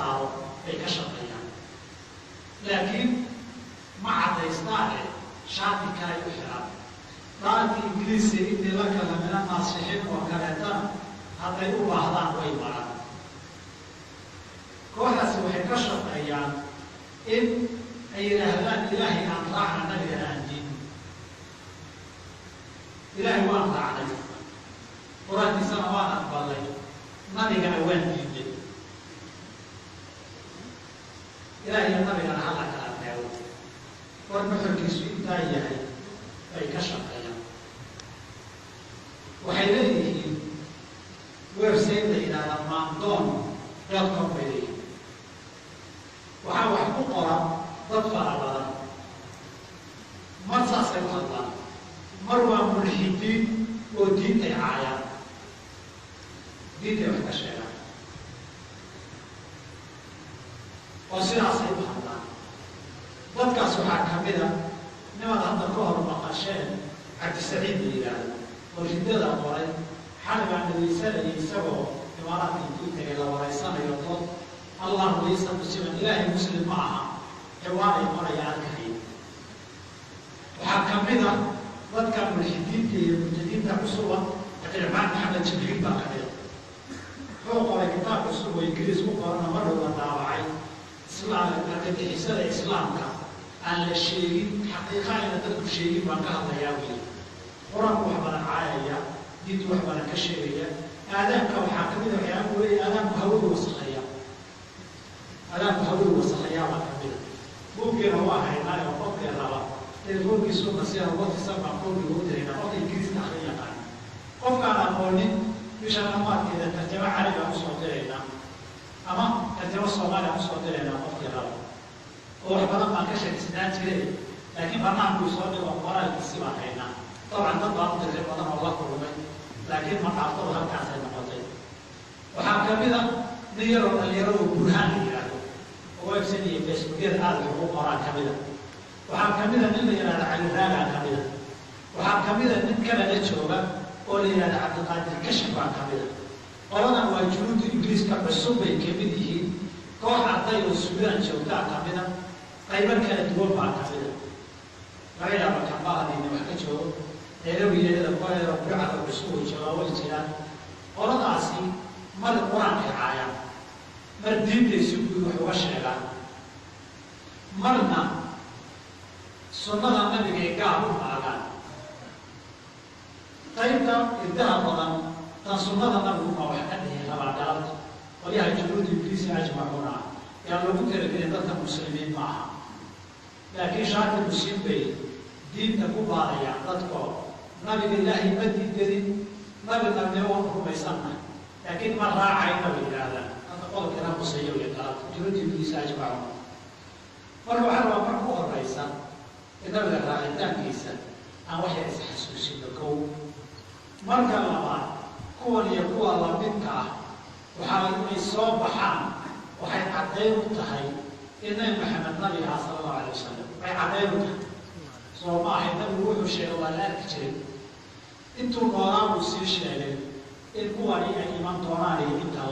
saaro bay ka shaqeeyaan. Laakiin ma caddaystaane, shaati kalay u xiraan. Dhaartii Ingiriisi "إني لك لمن الناصحين" oo kaleetana hadday u baahdaan way maraan. Kooxdaasi waxay ka shaqeeyaan in ay yidhaahdaan: Ilaahay aan raacna, nabigana aan diidno. Ilaahay waan raacnay, Qur-aankiisana waan aqbalnay, nabigana waan diidnay. Ilahay iyo nabigana hala kala reebo. War nuxurkiisu intaa yahay bay ka shaqeeyaan. Waxay leeyihiin website la yidhahda maandoon.com bay leeyihiin. Waxaa wax ku qora dad fara badan. Mar saasay u hadlaan, mar waa mulxidiin oo diintay caayaan, diintay wax ka sheegaan oo sidaasay u hadlaan. Dadkaas waxaa kamida nimaad hadda ka hor maqasheen, Cabdisaciid la yidhaahdo, oo riddada qoray. Xali baan dhegaysanayay isagoo Imaaraadka intuu tagay la waraysanayo, dood "الله ليس مسلما", Ilaahay muslim ma aha, ciwaanay qoraya arkahaya. Waxaa kamid a dadka mulxidiinta iyo mubtadiinta cusuba Cabdiraxmaan Maxamed Jibriil baa kamida. Wuxuu qoray kitaab cusub oo Ingiriis ku qorana, mar dhow la daabacay. Islaam, argagixisada Islaamka aan la sheegin, xaqiiqa ayna dadku sheegin baan ka hadlayaa wiil. Qur-aanku wax badan caayaya, diintu wax badan ka sheegaya. Aadaanka waxaa kamid a waxyaaba uu leeyahy, aadaanku hawadu wasakheeya, aadaanku hawadu wasakheeyaa baa kamida. Buuggeena waa haynaa oo qofkii raba telefoonkiisu nasiya, WhatsApp baan koobiga u dirayna. Qofka Ingiriiska akhri yaqaan, qofkaan aqoonin, bisha dhamaadkeeda tarjamo Carabi aan usoo diraynaa ama tarjamo Soomaaliya aan usoo diraynaa qofkii raba. Oo wax badan baan ka sheekisnaan jiray, laakiin barnaamijkuu soo dhigo qoraalkiisi baan haynaa. Dabcan dad baan u diray badan oo la kulmay, laakiin ma dhaaftadu halkaasay noqotay. Waxaa kamid a nin yaroo dhalinyaro oo Burhaan la yidhaahdo oo website iyo Facebookyada aada wax ugu qoraan kamida. Waxaa kamida nin la yidhahda Cali Raagaa kamida. Waxaa kamida nin Kanada jooga oo la yidhahda Cabdiqaadir Kashif baa kamida. Qoladan waa junuudda Ingiriiska cusub bay kamid yihiin. Koox arday oo Suudaan joogtaa kamida. Qaybo kala duwan baa kamida. Laga yaaba Kambahadiina wax ka joogo, Nairobi-yada koeero burcada cusub oo joogaa way jiraan. Qoladaasi mar Qur-aankay caayaan, mar diintay si guud wax uga sheegaan, marna sunnada Nabigay gaar u maagaan. Qaybta irdaha badan tan sunnada Nabigu ma wax ka dhihi rabaa galabta. Qolyaha junuud Ibliisi ajmacuuna ah yaan loogu talagelin dadka muslimiin ma aha, laakiin shaati muslim bay diinta ku baarayaan dadko. Nabiga Ilaahay ma diidanin, nabi nabnimo waan rumaysannahay, laakiin ma raacayna bay yidhaahdaan. Hadda qodobkana quseeyo wey galabta junuud Ibliisi ajmacuuna. Marka waxaa rabaa marka u horeysa in nabiga raacitaankiisa aan wax yar isxasuusino kow. Marka labaad, kuwan iyo kuwa lamidka ah waxaa inay soo baxaan waxay caddayn u tahay in Nabi Maxamed nabi ahaa, sala allahu alayh wasalam. Waxay caddayn u tahay, soo ma ahay? Nabigu wuxuu sheegay waa la arki jiray. Intuu noolaa buu sii sheegay in kuwani ay iman doonaan iyo inta